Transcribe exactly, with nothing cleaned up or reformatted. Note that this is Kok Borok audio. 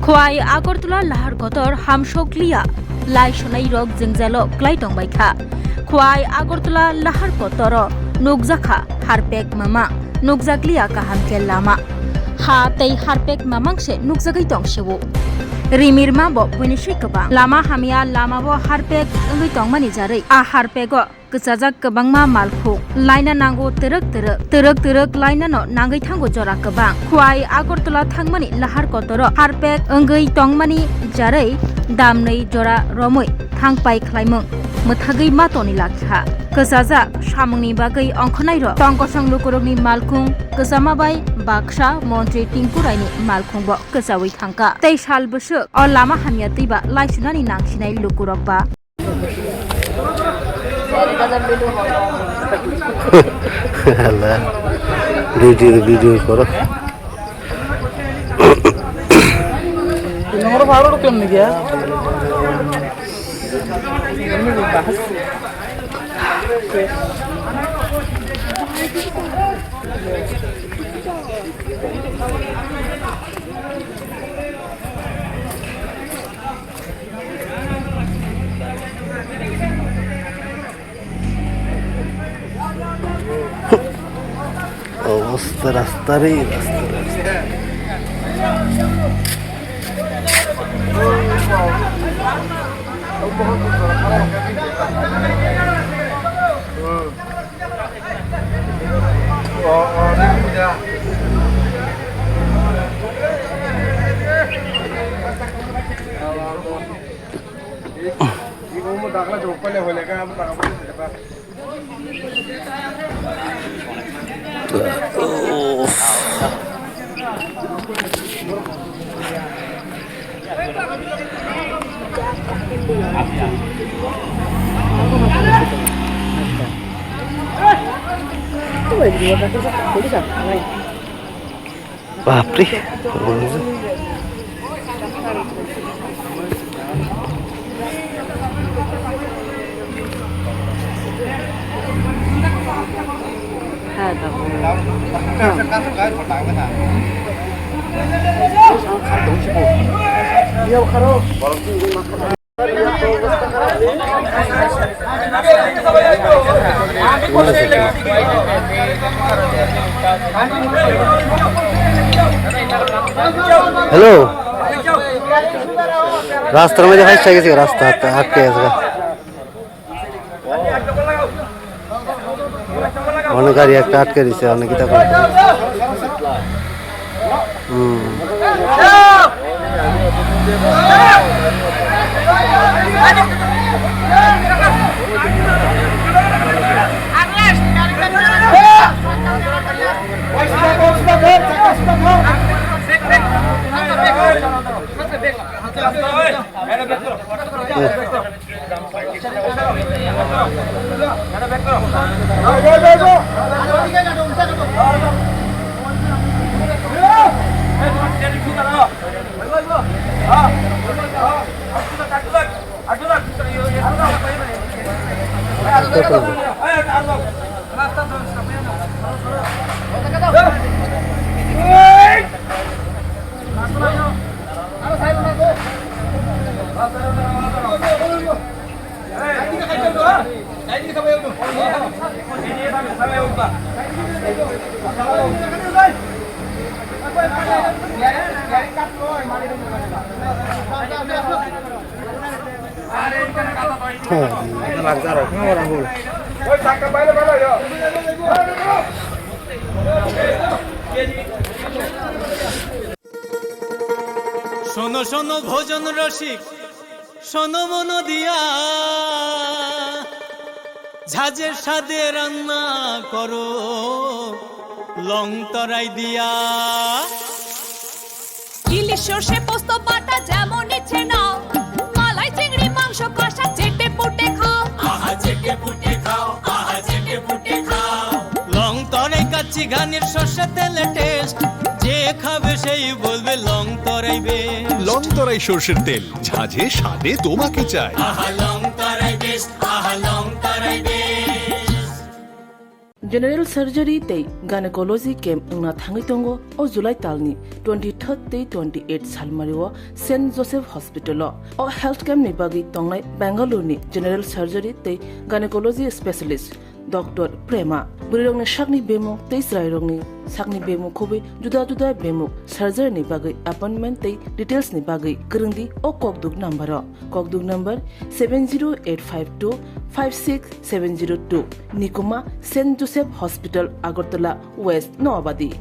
Khwai Agartala lahar kotor hamsokliya lai sunai rok jwngjalo klai tongbai kha. Khwai Agartala lahar kotoro nukjakha harpek mamang, nukjakliya kaham khe lama. Ha tei harpek mamang se nukjagwi tong sio. Rimirma bo buini swi kwbang. Lama hamya, lama bo harpek wngwi tongmani jarwi. A harpego kwchajak kwbangma malkhung laina nango twrwk twrwk, twrwk twrwk lainano nangwi thango jora kwbang. Khwai Agartala thangmani lahar kotoro harpek wngwi tongmani jarwi damnwi jora romwi thangpai khlaimung mwthagwi ma toni lakha. Kwchajak samungni bagwi ongkhornairok tongkosong lukurokni malkhung kwchama bai baksa montri Tingkuraini malkhungbo kwchaui thangkha. Tei sal bwswk o lama hamya twiba laisunani nangsinai lukurok ba. Hala, video, video koro. Nomor baru tuh yang dia. Obosta rasta re, rasta, rasta. Bapre. Hello, রাস্তার মধ্যে ফাঁসা গেছে, রাস্তা আটকে, আটকে গেছে। অনেক গাড়ি একটা আটকে দিছে, অনেক কিতা করে। হুম। শোনো শোনো ভোজন রসিক, শোনো মন দিয়া, ঝাঁঝের স্বাদে রান্না করো লং তরাই দিয়া। ইলিশ সর্ষে পোস্ত বাটা যেমন ইচ্ছে নাও, মালাই চিংড়ি মাংস কষা চেটে পুটে খাও। আহা চেটে পুটে খাও, আহা চেটে পুটে খাও। লং তরাই কাচ্চি ঘানির সর্ষে তেলে টেস্ট, যে খাবে সেই বলবে লং তরাই বেস্ট। লং তরাই সর্ষের তেল, ঝাঁঝে স্বাদে তোমাকে চাই। আহা লং তরাই বেস্ট, আহা লং তরাই best. General surgery tei gynecology camp wngna thangwi tongo o July talni twenty-third tei twenty-eight salmario Saint Joseph Hospital-o. O health camp ni bagwi tongnai Bangalore ni general surgery tei gynecology specialist Doctor Prema. Bwrwirokni sakni bemuk tei chwrairokni sakni bemuk khobwi juda juda bemuk surgery ni bagwi appointment tei details ni bagwi kwrwngdi o kokduk number-o. Kokduk number seven zero eight five two five six seven zero two. Nikuma, Saint Joseph Hospital, Agartala West, Noabadi.